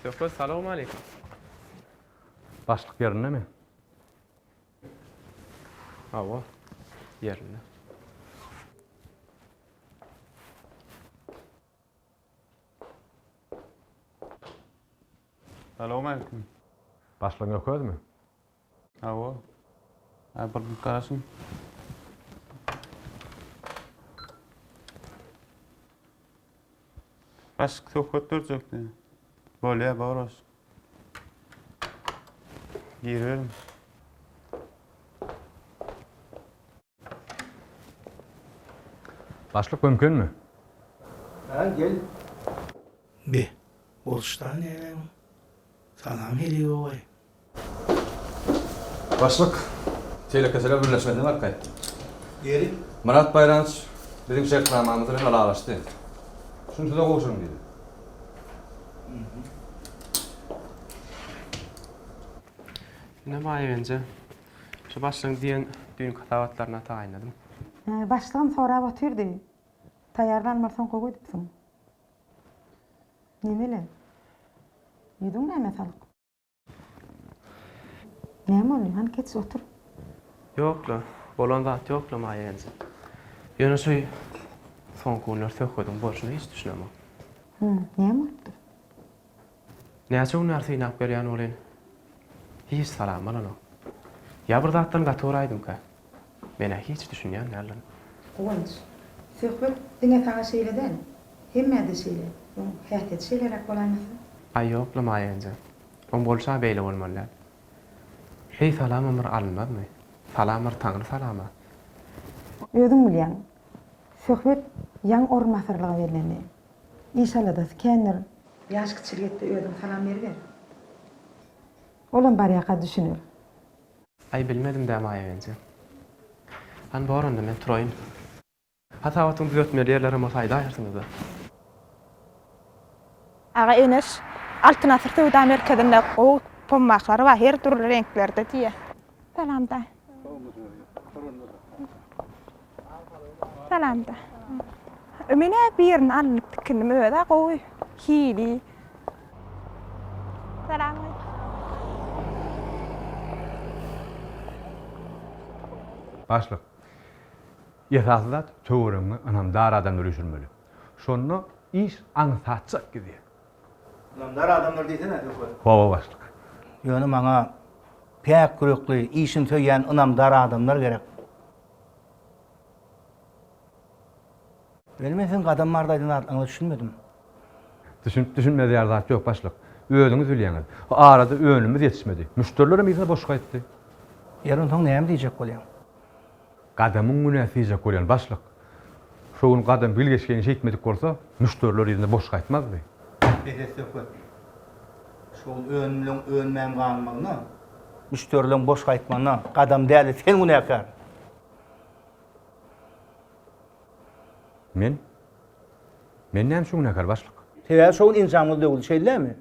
Söhbet salowmaleýkim. Başlyk ýerindemi? Hawa, ýerinde. Salowmaleýkim. Başlygyň öközmi? Hawa. Aý bir minut garaşyň. Başlyk söhbet berjekdi. Bolýa, bor başlyk. Giriberiň. Başlyk mümkinmi? Hä, gel. Be, boluşdan näme? Salam heleý babaý. Başlyk, Telekeçiler birleşmesine baryp gaýtdym. Ýeri? Myrat Baýranowiç biziň şertnamamyz bilen ylalaşdy. Şuny size gowşuryň diýdi. Ine Maýa enje, şu başlygyň diýen düýnki hasabatlaryny taýynladym. Başlygam sorap otyrdy. Taýýarlan bolsaň gowy edipsiň. Nemele? Ýüzüň nämä salyk? Näme boldy? Hany geç otur. Ýok-la, bolan zat ýok-la Maýa enje. Ýöne şu soňky günler söhbediň bolşuna hiç düşünemok. Hä, näme bolupdyr? Näçe gün bäri synap görýän welin, hiç salam alanok. Ýa bir zatdan gaty göräýdimkä? Men-ä hiç düşünýän däldirin. Guwanç, söhbet diňe saňa şeýle däl, hemmä-de şeýle. Oň häsiýeti şeýleräk bolaýmasa? Aý ýok-la Maýa enje. Oň bolşy-a beýle bolmaly däl. Heý salamam bir alynmazmy? Salam bir Taňry salama. Özüň bilýäň, Söhbet ýaňy orunbasarlyga bellendi. Iş-aladasy kändir. Ýaş kiçilik etde özüň salam beriber. Olam barýaka düşüner. Aý bilmedim-dä Maýa enje. Hany bor onda men turaýyn. Hasabatyň düzetmeli ýerlerem bolsa aýdaýarsyňyzda. Aga Eneş, Altyn asyr söwda merkezinde gowy pommaklar bar her dürli reňklerde diýýä. Salam daýy. Salam daýy. Men-ä birini alnyp tikindim öz-ä gowy hili. Salam. Başlyk, esasy zat töweregiňe ynamdar adamlary üýşürmeli. Şonda iş aňsatjak gidýär. Ynamdar adamlar diýsene, Söhbet. Hawa, başlyk. Ýöne maňa päk ýürekli, işini söýýän ynamdar adamlar gerek. Ýöne men siziň gadam barada aýdan zatlaryňyza düşünmedim. Düşünip düşünmez ýaly zat ýok başlyk. Özüňiz bilýäňiz. Bu arada önümimiz ýetişmedi. Müşderilerem yzyna boş gaýtdy. Ýeri onsoň näme diýjek bolýaň? Gadamyň günäsi diýjek bolýan başlyk. Şo gün Gadam bilgeşleýin şeýtmedik bolsa, müşderiler yzyna boş gaýtmazdy. Bes et söhbet. Şo gün önümleň önmän galmagyna, müşderileň boş gaýtmagyna Gadam däl-de sen günäkär. Men? Men näme üçin günäkär, başlyk? Sebäbi şo gün enjamyňyz döwüldi, şeýle dälmi?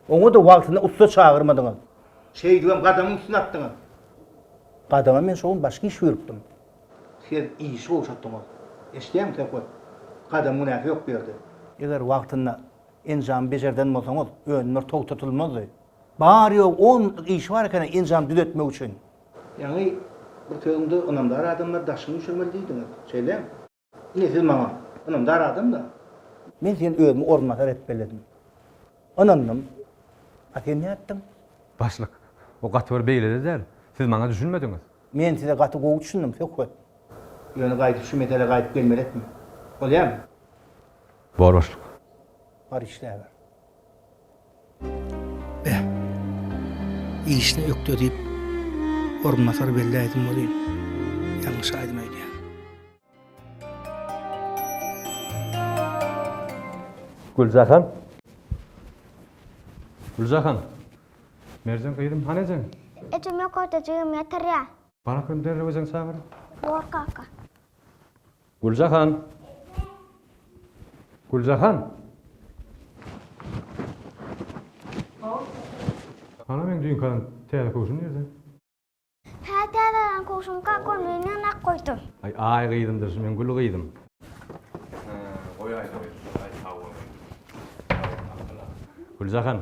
Oňa-da wagtynda ussa çagyrmadyňyz. Şeýdibem Gadamyň üstüne atdyňyz. Gadama men şo gün başga iş buýrupdym. Siz işi gowşatdyňyz. Eşidýäňmi, Söhbet? Gadamyň günäsi ýok bu ýerde. Eger wagtynda enjamy bejerden bolsaňyz, önümler togtatylmazdy. Bary-ýogy on minutlyk işi bar eken-ä enjamy düzetmek üçin. Ýaňy bir sözüňde ynamdar adamlar daşyny üýşürmeli diýdiňiz. Şeýlemi? Ine siz maňa ynamdar adam-da. Men seni özüme orunbasar edip belledim. Ynandym. A sen nätdiň? Başlyk, o gaty bir beýle-de däl. Siz maňa düşünmediňiz. Men size gaty gowy düşündim, Söhbet. Ýöne gaýdyp şu meselä gaýdyp gelmeli etme. Bolýamy? Bor, başlyk. Bar işläber. Beh, işine ökde diýip, orunbasar belläýdim welin, ýalňyşaýdym öýdýän. Güljahan. Güljahan. Merjen gyzym, hany ejeň? Ejem ýokarda jigim ýatyrýar. Bar ahyryn derrew ejeňi çagyr. Bor kaka. Güljahan! Güljahan! Hana meň düýnki alan täze köwşüm nirde? Hä täze alan köwşüm kaka ony men ýygnak goýdum. Aý aý gyzymdyr şu meň gül gyzym. Hä goýaýda gyz aý sag bol gyzym. Güljahan,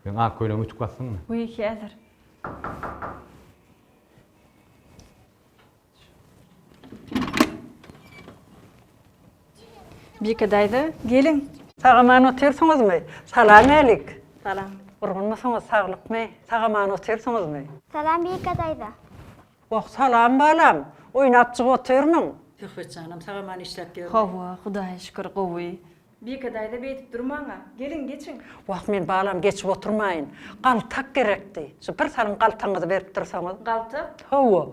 meň ak köýnegimi ütük basdyňmy? Wiý, häzir. Bike daýza, geliň. Sag-aman otyrsyňyzmy? Salam älik. Salam. Gurgunmysyňyz, saglykmy? Sag-aman otyrsyňyzmy? Salam Bike daýza. Wah, salam balam. Oýnapjyk otyrmyň? Söhbetjanam sag-aman işläp ýörmi? Hawa, Hudaýa şükür, gowy. Bike daýza beýdip durmaň-a. Geliň, geçiň. Wah, men balam geçip oturmaýyn. Galtak gerekdi. Şu bir salym galtaňyzy berip dursaňyz. Galtak? Hawa.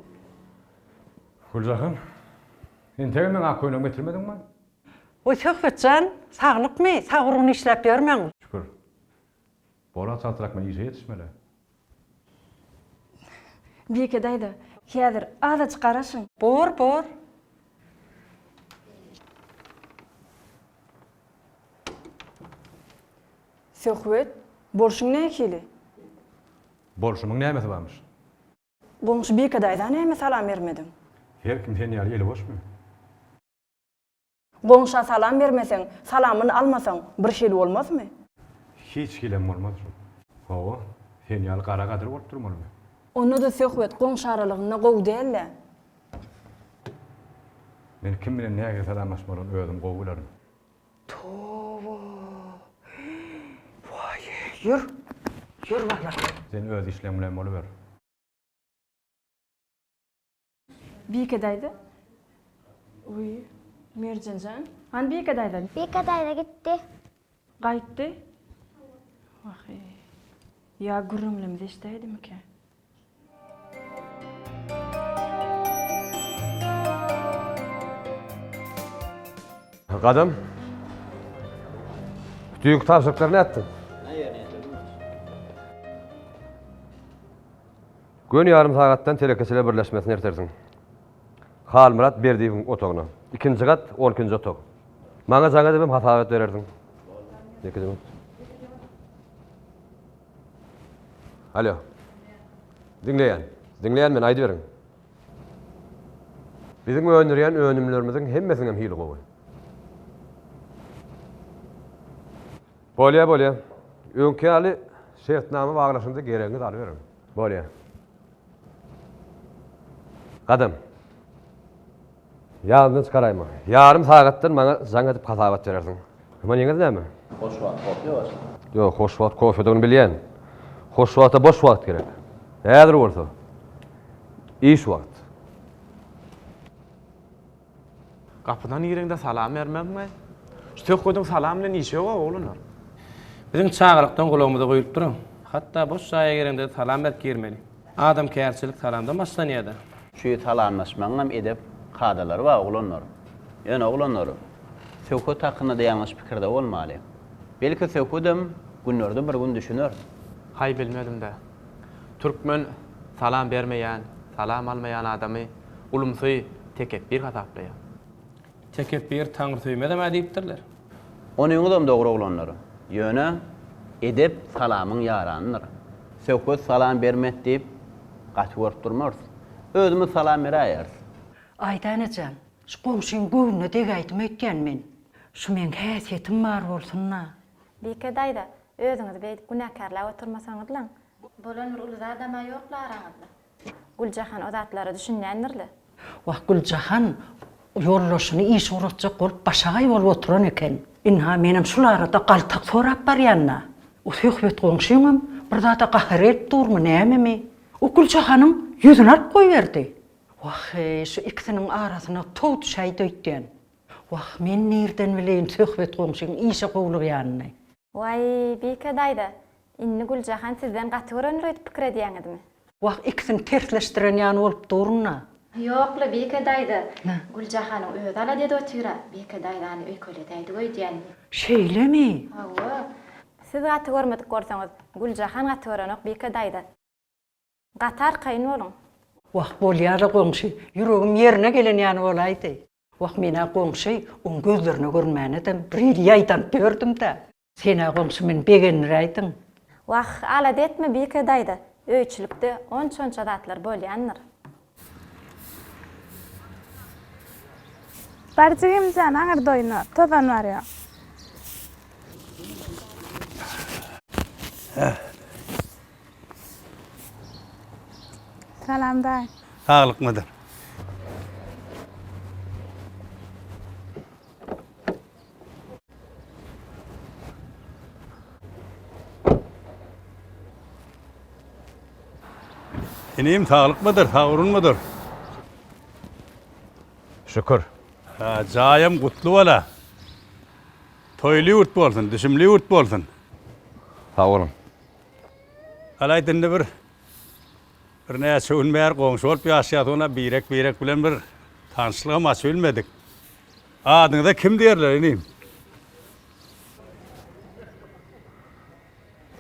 Güljahan, entegem meň ak köýnegimi getirmediňmi? Oý, Söhbetjan, saglykmy? Sag-gurgun işläp ýörmäň? Şükür. Bor-a, çaltrak men işe ýetişmeli. Bike daýza, häzir azajyk garaşyň. Bor, bor. Söhbet, bolşuň nähili? Bolşumyň nämesi barmyş? Goňşy Bike daýza näme salam bermediň? Her kim sen ýaly eli boşmy? Goňşa salam bermeseň, salamyny almasaň, bir hili bolmazmy? Hiç hilem bolmaz şol. Hawa, sen ýaly gara gadyr bolup durmalymy? Onda-da söhbet goňşy aralygynda gowy däl-dä. Men kim bilen nähili salamlaşmalyny özüm gowy bilerin. Toba! Waý-eý, ýör, ýör balam. Sen öz işleň bilen boluber. Bike daýza. Wiý, Merjen jan. Hany Bike daýza? Bike daýza gitdi. Gaýtdy? Wah-eý. Ýa gürrüňlemizi eşidäýdimikä? Gadam. Düýnki tabşyryklary nätdiň? Göni ýarym sagatdan telekeçiler birleşmesine ertersiň. Halmyrat Berdiýewiň otagyna. Ikinji gat, on ikinji otag. Maňa jaň edibem hasabat berersiň. Ýekeje minut. Alo. Diňleýän. Diňleýän men, aýdyberiň. Biziň öndürýän önümlerimiziň hemmesiniňem hili gowy. Bolýa, bolýa. Öňki ýaly şertnama baglaşyňda geregiňizi alyberiň. Bolýa. Gadam. Ýadyndan çykaraýma. Ýarym sagatdan maňa jaň edip hasabat berersiň. Manyňyz näme? Hoş wagt kofe başlyk. Ýok, hoş wagt kofedigini bilýän. Hoş wagta boş wagt gerek. Häzir bolsa, iş wagt. Gapydan gireňde salam bermezmi? Şu söhbediň salam bilen işi ýog-a, oglanlar. Biziň çagalykdan gulagymyza guýulyp duran. Hatda boş jaýa gireňde-de salam berip girmeli. Adamkärçilik salamdan başlanýa-da. Şu salamlaşmagyňam edep kadalary bar, oglanlar. Ýöne, oglanlar, söhbet hakynda-da ýalňyş pikirde bolmaly. Belki söhbedem günlerde bir gün düşüner. Haý bilmedim-dä. Türkmen salam bermeýän, salam almaýan adamy ulumsy, tekepbir hasaplaýar. Tekepbir Taňry söýmezem-ä diýipdirler. Onyňyzam dogry oglanlar. Ýöne edep salamyň ýaranydyr. Söhbet salam bermedi diýip gaty görüp durmarys. Özümiz salam beräýeris. Aýdan ejem, şu goňşyň göwnüne degäýdim öýtýän men. Şu meň häsiýetim bar bolsun-da. Bike daýza, özüňizi beýdip günäkärläp oturmasaňyzlaň. Bolan bir uly zadam-a ýok-la araňyzda. Güljahan o zatlara düşünýändir-le. Wah, Güljahan ýoldaşyny işe ugratjak bolup başagaý bolup oturan eken. Ynha, menem şul arada galtak sorap barýan-da. O Söhbet goňşyňam bir zada gahary gelip durmy, nämemi? O Güljahanyň ýüzüni alyp goýberdi. Wah-eý, şu ikisiniň arasyna tow düşäýdi öýtýän. Wah, men nirden bileýin Söhbet goňşyň işe howlugýanyny. Waý, Bike daýza, indi Güljahan sizden gaty görendir öýdüp pikir edýäňizmi? Wah, ikisini tersleşdiren ýaly bolup durun-da. Ýok-la, Bike daýza, Güljahanyň özi alada edip otyr-a, Bike daýzany öýkeledäýdik öýdýän. Şeýlemi? Hawa. Siz gaty görmedik bolsaňyz, Güljahan gaty görenok, Bike daýza. Gaty arkaýyn boluň. Wah, bolýa-la goňşy, ýüregim ýerine gelen ýaly bolaýdy. Wah, men-ä goňşy, oň gözlerine görünmäne-de bir hili ýaýdanyp ýördüm-dä. Sen-ä goňşy meni begendiräýdiň. Wah, alada etme Bike daýza, öýçülikde onça-onça zatlar bolýandyr. Bar jigimjan aňyrda oýna, tozan barýa. Salam daýy. Saglykmydyr? Inim saglykmydyr, sagurunmydyr? Şükür. Ha, jaýam gutly bola. Toýly ýurt bolsun, düşümli ýurt bolsun. Sag boluň. Halaýt indi bir birnäçe gün bäri goňşy bolup ýaşaýas, ona birek-birek bilen bir tanyşlygam açybilmedik. Adyňyza kim diýerler inim?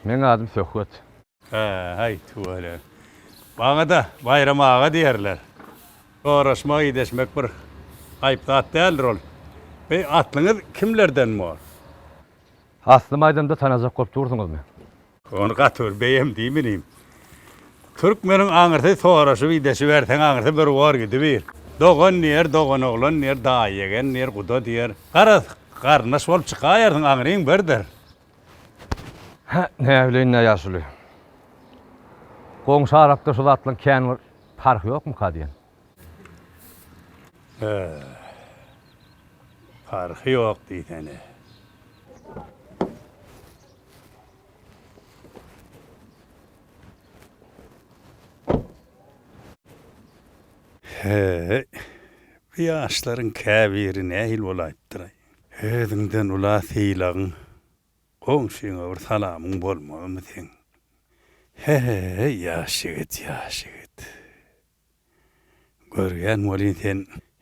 Meň adym Söhbet. Hä, tüweleme. Maňa-da Baýram aga diýerler. Soraşmak, ideşmek bir aýyp zat däldir ol. Beý, aslyňyz kimlerden bor? Aslymy aýdamda tanajak bolup dursuňyzmy? Ony gaty bir beýem diým inim. Türkmeniň aňyrsy soraşyp ideşiberseň aňyrsy bir bor gidibir. Dogan diýer, doganoglan diýer, daýy-ýegen diýer, guda diýer. Garaz, garyndaş bolup çykaýarsyň, aňryň birdir. Hä, näbileýin-dä ýaşuly. Goňşy arakda şu zatlaryň kän bir parhy ýokmuka diýen. Hä, parhy ýok diýsene. Hä, bu ýaşlaryň käbiri nähili bolaýypdyr-aý? Özüňden ula sylagyň, goňşyňa bir salamyň bolmazmy seň? He-he-heý, ýaş ýigit, ýaş ýigit. Görýän welin sen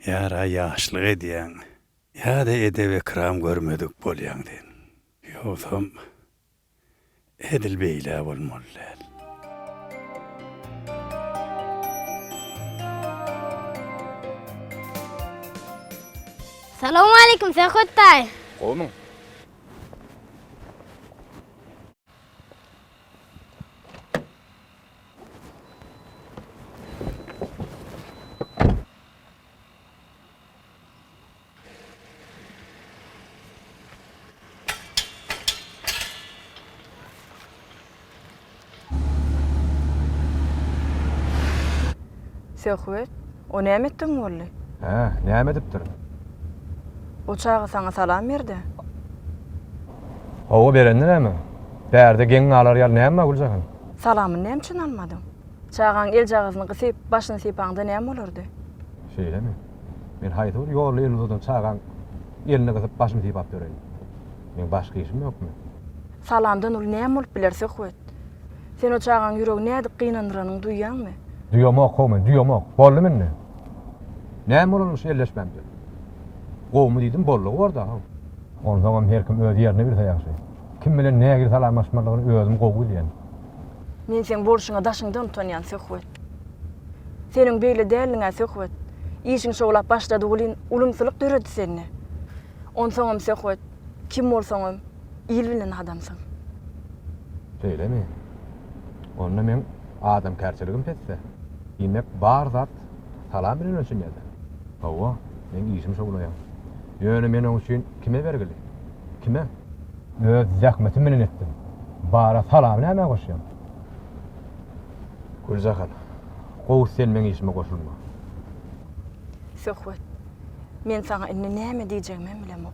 ýa-ra ýaşlyk edýäň, ýa-da edep-ekram görmedik bolýaň sen. Ýogsam, Edil beýle bolmaly däl. Salowmaleýkim Söhbet daýy. Gowmyň? Söhbet, o näme etdigiň boldy? Hä, näme edipdir? O çaga saňa salam berdi. Hawa, berende näme? Bärde geň galar ýaly näme bar, Güljahan? Salamyny näme üçin almadyň? Çagaň eljagazyny gysyp, başyny sypaňda näme bolardy? Şeýlemi? Men haýsy bir ýolda elini uzadan çagaň elini gysyp, başyny sypap ýöreýin? Meň başga işim ýokmy? Salamdan uly näme bolup biler, Söhbet? Sen o çagaň ýüregini nädip gynandyranyňy duýýaňmy? Duýamok, how men, duýamok. Boldumy indi? Näme bolanmyş şu elleşmämde? Gowumy diýdim, boldugy bor-da, how. Onsoňam her kim öz ýerini bilse ýagşy. Kim bilen nähili salamlaşmalydygyny özüm gowy bilýän. Men seň bolşuňa daşyňdan utanýan, Söhbet. Seniň beýle däldiň-ä, Söhbet. Işiň şowlap başlady welin, ulumsylyk döredi sende. Onsoňam, Söhbet, kim bolsaňam, il bilen adamsyň. Şeýlemi? Onda meň adamkärçiligim pesde. Diýmek, bar zat salam bilen ölçenýär-dä. Hawa, meň işim şowlaýar. Ýöne men oň üçin kime bergili? Kime? Öz zähmetim bilen etdim. Bara salamy nämä goşýaň? Güljahan, gowusy sen meň işime goşulma. Söhbet, men saňa indi näme diýjegimem bilemok.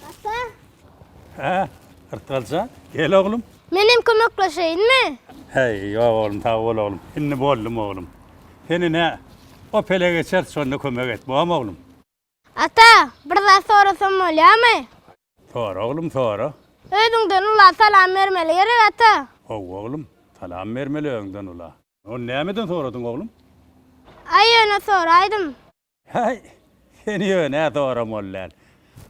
Ata. Hä, Yrtgalja, gel oglum. Menem kömekleşeýinmi? Häý, ýok oglum, sag bol oglum. Indi boldum oglum. Sen ine, o pele geçeris, şonda kömek et, bormy oglum? Ata, bir zat sorasam bolýarmy? Sora oglum, sora. Özüňden ula salam bermeli gerek, ata? Hawa oglum, salam bermeli öňden ula. Ony nämeden soradyň oglum? Aý ýöne soraýdym. Häý, seni ýöne soramaly däl.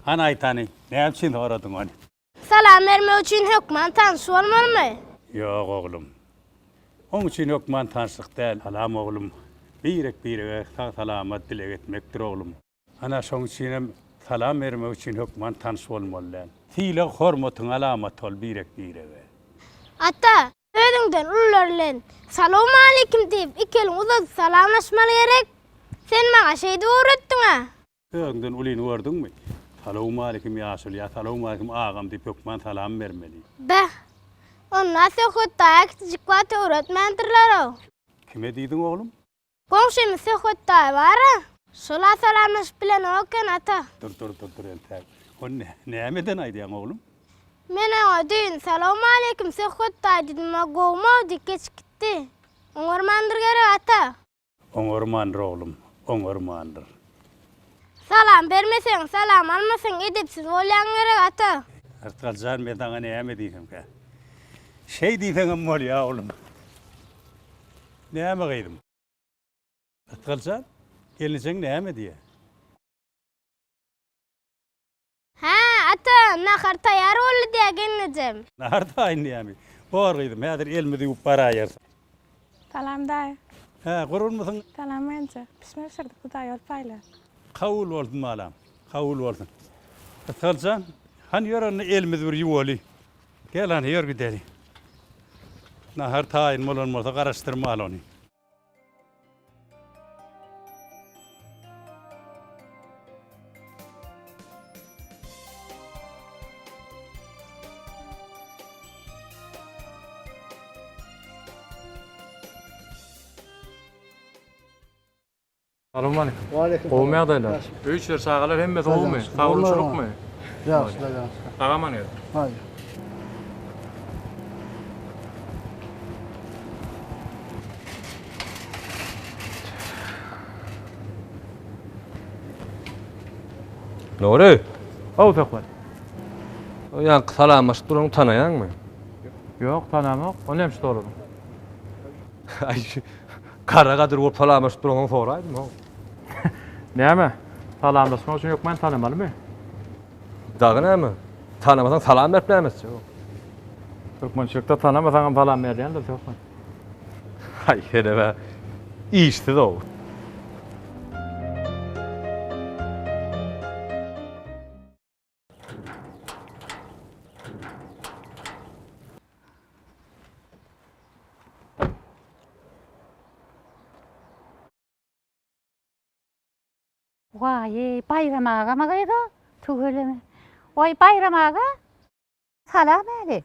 Hany aýt hany, näme üçin soradyň ony? Salam bermek üçin hökman tanyş bolmalymy? Ýok oglum. Oň üçin hökman tanyşlyk däl. Salam oglum. Birek-birege sag-salamat dileg etmekdir oglum. Ana şoň üçinem salam bermek üçin hökman tanyş bolmaly däl. Sylag-hormatyň alamaty ol birek-birege. Ata, özüňden. Özüňden ulular bilen Salowmaleýkim diýip, iki eliňi uzadyp salamlaşmaly gerek. Sen maňa şeýdip öwretdiň-ä. Özüňden ulyny gördüňmi? Salowmaleýkim ýaşuly ýa salowmaleýkim agam diýip hökman salam bermeli. Beh, onda Söhbet daýa kiçijik wagty öwretmändirler-ow. Kime diýdiň oglum? Goňşymyz Söhbet daýy bar-a. Şol-a salamlaşyp bilenok eken, ata. Dur, dur, dur, dur entäk. Ony nämeden aýdýaň oglum? Men oňa düýn Salowmaleýkim Söhbet daýy diýdim, o gowmy-ow diýip geçip gitdi. Oňarmandyr gerek, ata. Oňarmandyr oglum, oňarmandyr. Salam bermeseň, salam almasaň edepsiz bolýaň gerek ata. Rysgal jan men saňa näme diýsemkä. Şeý diýseňem bolýa oglum. Näme gyzym? Rysgal jan, gelnejeň näme diýýä? Hä, ata, nahar taýýar boldy diýýä gelnejem. Nahar taýyn diýýämi? Bor gyzym, häzir elimizi ýuwup baraýarys. Salam daýy. Hä, gurgunmysyň? Salam genje. Pişme bişirdik, Hudaý ýol paýlar. Kabul bolsun balam, kabul bolsun. Rysgal jan, hany ýör onda elimizi bir ýuwaly. Gel hany, ýör gideli. Nahar taýyn bolan bolsa garaşdyrmaly ony. Salowmaleýkim. Waleýkim Gowumy ýagdaýlar? Öý içleri çagalar hemmesi gowumy? Saglyk-çulukmy? Ýagşylar ýagşy. Sag-aman gel. Haý. Nury! Haw Söhbet. O ýaňky salamlaşyp durany tanaýaňmy? Ýok, tanamok. O näme şu soradyň? Aý, gara gadyr bolup salamlaşyp duranyny soraýdym, how. Näme? Salamlaşmak üçin hökman tanamalymy? Dagy näme? Tanamasaň salam berip näme etjek? Türkmençilikde tanamasaňam salam berilýändir, Söhbet. Aý, senem-ä işsiz-ow. Waý, Baýram agama gyz-a, tüweleme. Waý, Baýram aga, salam älik.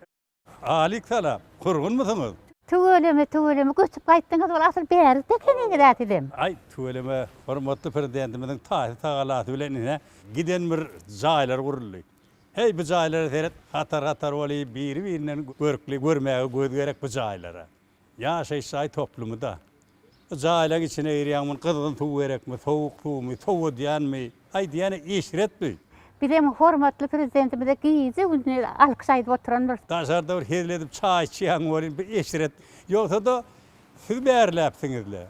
Alik salam. Gurgunmysyňyz? Tüweleme, tüweleme, göçüp gaýtdyňyz ol asyl bärde ekeniňiz-ä sizem. Aý, tüweleme, hormatly Prezidentimiziň taýsyz tagalasy bilen ine, giden bir jaýlar guruldy. Heý, bu jaýlara seret, hatar-hatar bolyp, biri-birinden görkli, görmäge göz gerek bu jaýlara. Ýaşaýyş jaý toplumy-da. Bu jaýlaň içine girýäň, muny gyzgyn suw gerekmi, sowuk suwmy, sowadýanmy, aýdýan-a eşret bu. Bizem hormatly Prezidentimize gije-gündiz alkyş aýdyp oturandyrys. Daşarda bir hezil edip çaý içýäň welin bir eşret. Ýogsa-da siz bärläpsiňiz-le.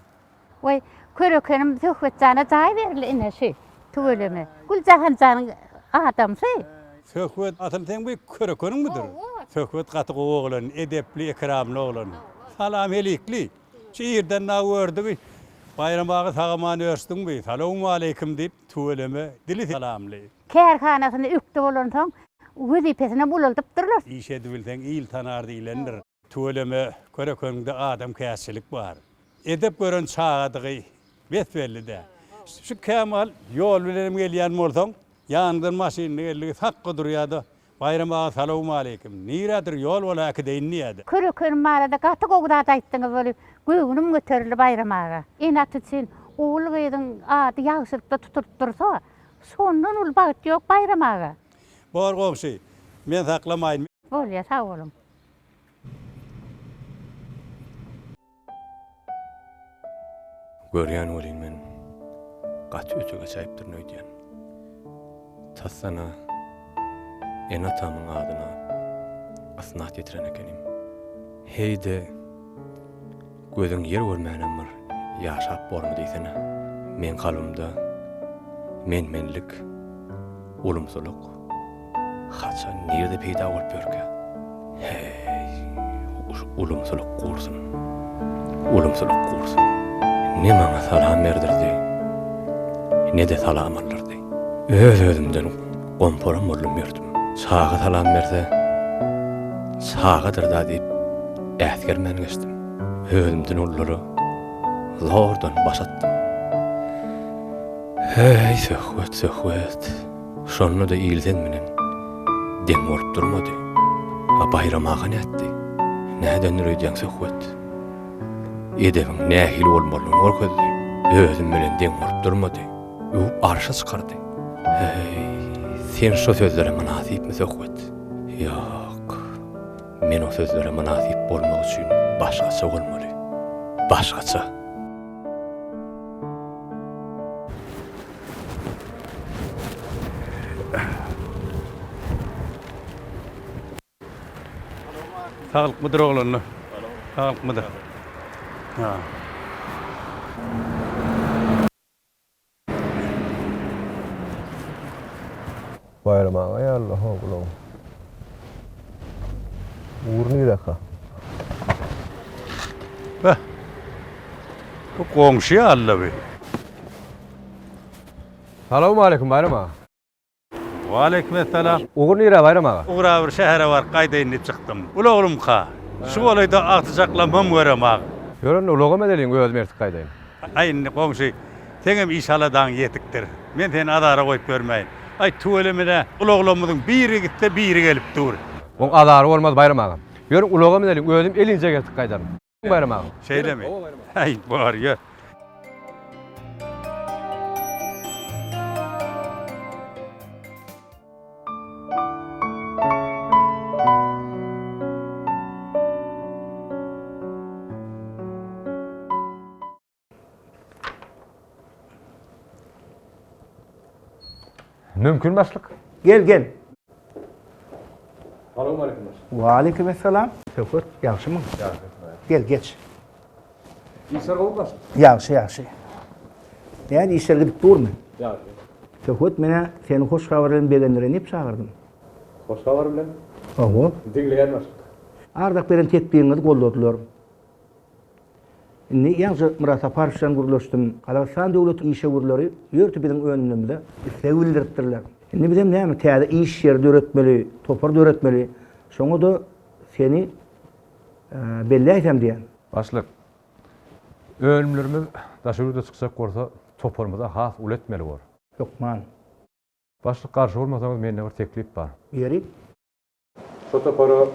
Waý, körekenim Söhbetjana jaý berildi ine şü, tüweleme. Güljahanjanyň adamsy. Söhbet asyl seň bu körekeniňmidir? Söhbet gaty gowy oglan, edepli, ekramly oglan. Salam-helikli. Şu irden dagy gördügi, Baýram aga sag-aman örsdüňmi, salowmaleýkim diýip, tüweleme, dili salamly. Kärhanasyna ökde bolansoň, wezipesinem ulaldypdyrlar. Iş edibilseň, il tanar diýlendir. Tüweleme, körekeňde adamkärçilik bar. Edep gören çagadygy bes-belli-dä. Şu kämal ýol bilenem gelýän bolsaň, ýanyňdan maşynly geldigi sakga durýa-da, Baýram aga salowmaleýkim. Nirädir ýol bola äkideýin diýýä-de. Körekenim barada gaty gowy zat aýtdyňyz weli, göwnüm göterildi Baýram aga. Ene-ata üçin ogul-gyzyň ady ýagşylykda tutulyp dursa, şondan uly bagt ýok Baýram aga. Bor goňşy, men saklamaýyn. Bolýa, sag boluň. Görýän welin men gaty öte geçäýipdirin öýdýän. Tasdan-a ene-atamyň adyna ysnat ýetiren ekenim. Heý-de, gözüň ýer görmänem bir ýaşap bormy diýsene. Meň kalbymda men-menlik, ulumsylyk, Haçan, nirde peýda bolup ýörkä? Heý, ulumsylyk gursun. Ulumsylyk gursun. Ne maňa salam berdirdi, ne-de salam aldyrdy. Öz-özümden gomparam boldum ýördüm. Çaga salam berse, çagadyr-da diýip. äsgermän geçdim. Özümden ululara zordan baş atdym. Heý, Söhbet, Söhbet, şonda-da il sen bilen deň bolup durmady. A Baýram aga nätdi? Nädendir öýdýäň, Söhbet? Edebiň nähili bolmalydygyny görkezdi. Özüm bilen deň bolup durmady. Öwüp arşa çykardy. Heý, sen şo sözlere mynasypmy, Söhbet? Ýok. Men o sözlere mynasyp bolmak üçin başgaça bolmaly. Başgaça. Saglykmydyr oglanlar? Saglykmydyr? Ha. Baýram aga ýaly ho bulaň. Ugur nireka? Beh. Bu goňşy ýaly-la bi. Salowmaleýkim Baýram aga. Waleýkim essalam. Ugur nirä Baýram aga? Ugra bir şähere baryp gaýdaýyn diýip çykdym. Ulaglymka? Şu golaýda agtyjaklamam göremag. Ýör onda ulagam edeliň özüm ertip gaýdaýyn. Aý indi goňşy, seňem iş-aladaň ýetikdir. Men seni azara goýup ýörmäýin. Aý tüweleme-dä, ulaglamyzyň biri gitse biri gelip dur. Oň azary bolmaz Baýram aga. Ýörüň ulaga müneliň özüm elinje eltip gaýdaryn. Baýram aga. Şeýlemi? Aý bor ýör. Mümkin başlyk. Gel gel. Salowmaleýkim başlyk. Waleýkim essalam. Söhbet ýagşymyň? Ýagşy. Gel geç. Işler gowy başlyk. Ýagşy ýagşy. Näme işler gidip durmy? Ýagşy. Söhbet menä seni hoş habar bilen begendiren diýip çagyrdym. Hoş habar bilen? Hawa. Diňleýän başlyk. Ardak beren teklibiňizi goldadylar. Indi ýaňja Myrat Saparow bilen gürleşdim. Gazagystan döwleti işewürleri ýörite biziň önümlerimize isleg bildiripdirler. Indi bizem näme täze iş ýeri döretmeli, topar döretmeli. Şoňa-da seni belläýsem diýýän. Başlyk, önümlerimiz daşary ýurda çykjak bolsa, toparymyzy has uly etmeli bor. Hökman. Başlyk, garşy bolmasaňyz mende bir teklip bar. Ýeri? Şo topara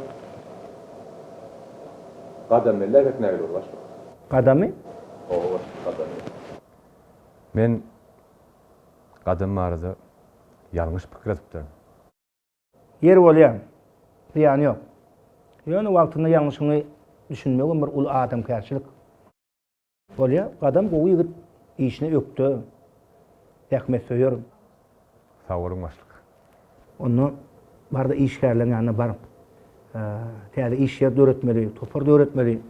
Gadam belläýsek nägile bolar başlyk? Gadamy? Hawa başlyk, Gadamy. Men Gadam barada ýalňyş pikir edipdirin. Ýeri bolýa. Zyýany ýok. Ýöne wagtynda ýalňyşyňy düşünmegem bir uly adamkärçilik. Bolýa, Gadam gowy ýigit, işine ökde, zähmetsöýer. Sag boluň başlyk. Onda bar-da işgärleriň ýanyna bar. Täze iş ýer döretmeli, topar döretmeli.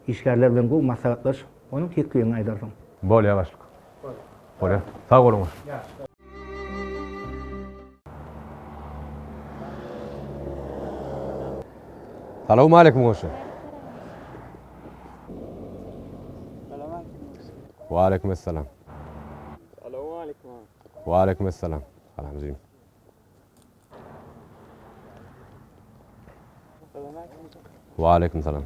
Işgärler bilen gowy maslahatlaş, onuň teklibiňi aýdarsyň. Bolýa başlyk. Bolýa. Sag boluň başlyk. Salowmaleýkim goňşy. Waleýkim essalam. Salowmaleýkim. Waleýkim essalam. Salam jigim. Waleýkim salam.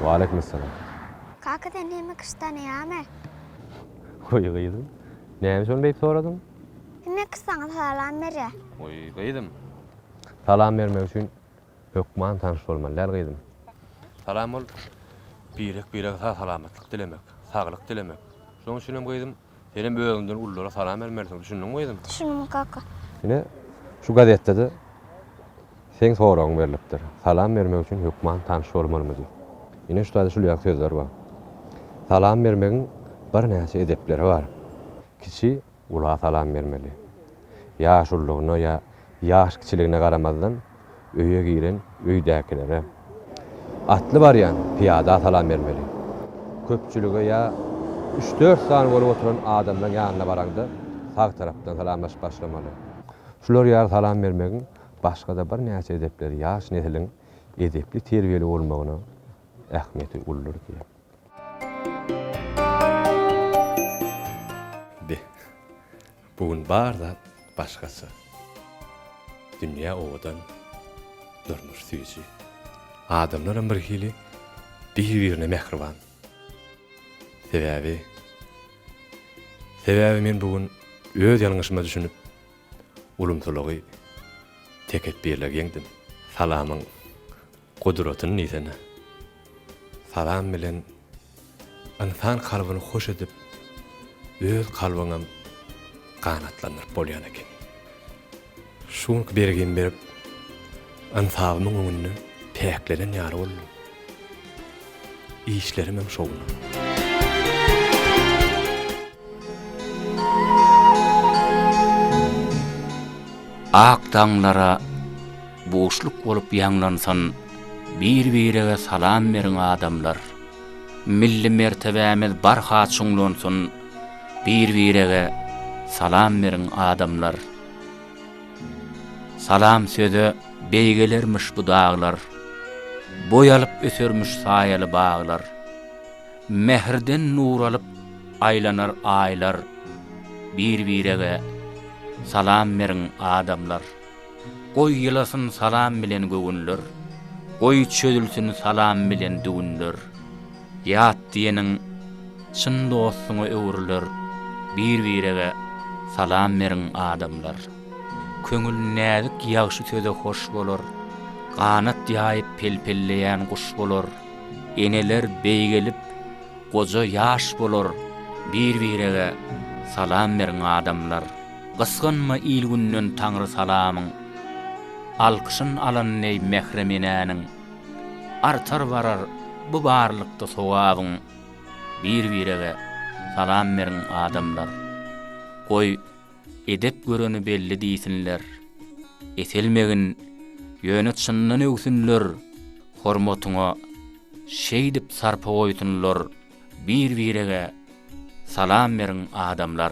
Waleýkim essalam. Kaka sen hemme kişi tanaýarmy? Goý gyzym. Näme üçin beýdip soradyň? Hemme kişi saňa salam berýär. Goý gyzym. Salam bermek üçin hökman tanyş bolmaly däl gyzym. Salam bol. Birek-birege sag-salamatlyk dilemek, saglyk dilemek. Şonuň üçinem gyzym, senem özüňden ululara salam bermelisiň, düşündiňmi gyzym? Düşündim kaka. Ine, şu gazetde-de seň soragyň berlipdir. Salam bermek üçin hökman tanyş bolmalymy diýip. Ine, şu taýda şul ýaly sözler bar. Salam bermegiň birnäçe edepleri bar. Kiçi Ula salam bermeli. Ýaşululygyna ýa ýaş kiçiligine garamazdan, öýe giren öýdäkilere, atly barýan pyýada salam bermeli. Köpçülige ýa üç-dört sany bolup oturan adamlaň ýanyna baraňda, sag tarapdan salamlaşyp başlamaly. Şular ýaly salam bermegiň başga-da birnäçe edepleri ýaş nesliň edepli-terbiýeli bolmagyna ähmiýeti uludyr diýýär. Be, bu gün bar zat başgaça. Dünýä owadan. Durmuş süýji. Adamlaram birhili bir-birine mähriban. Sebäbi, sebäbi men bu gün öz ýalňyşyma düşünip, ulumsylygy, tekepbirligi ýeňdim. Salamyň gudratyny diýsene. Salam bilen ynsan kalbyny hoş edip, öz kalbyňam ganatlandyryp bolýan eken. Şu günki bergimi berip, ynsabymyň öňünde päklenen ýaly boldum. Işlerimem şowuna. Ak daňlara buşluk bolup ýaňlansyn, Bir-birege salam beriň adamlar. Milli mertebämiz barha çuňlansyn, Bir-birege salam beriň adamlar. Salam söze beýgelermiş bu daglar, Boý alyp ösermiş saýaly baglar. Mähirden nur alyp aýlanar aýlar, Bir-birege salam beriň adamlar. Goý ýylasyn salam bilen göwünler, Goý çözülsin salam bilen düwünler. Ýat diýeniň çyn dostuňa öwrüler, Bir-birege salam beriň adamlar. Köňül näzik ýagşy söze hoş bolar, Ganat ýaýyp pelpelleýän guş bolar. Eneler beýgelip, goja ýaş bolar, Bir-birege salam beriň adamlar. Gysganma il-günden Taňry salamyň, Alkyşyn alan deý mährem enäniň. Artar barar bu barlykda sogabyň, Bir-birege salam beriň adamlar. Goý, edep göreni belli diýsinler. Eselmegin, ýöne çyndan öwsünler, Hormatyňa şeýdip sarpa goýsunlar, Bir-birege salam beriň adamlar.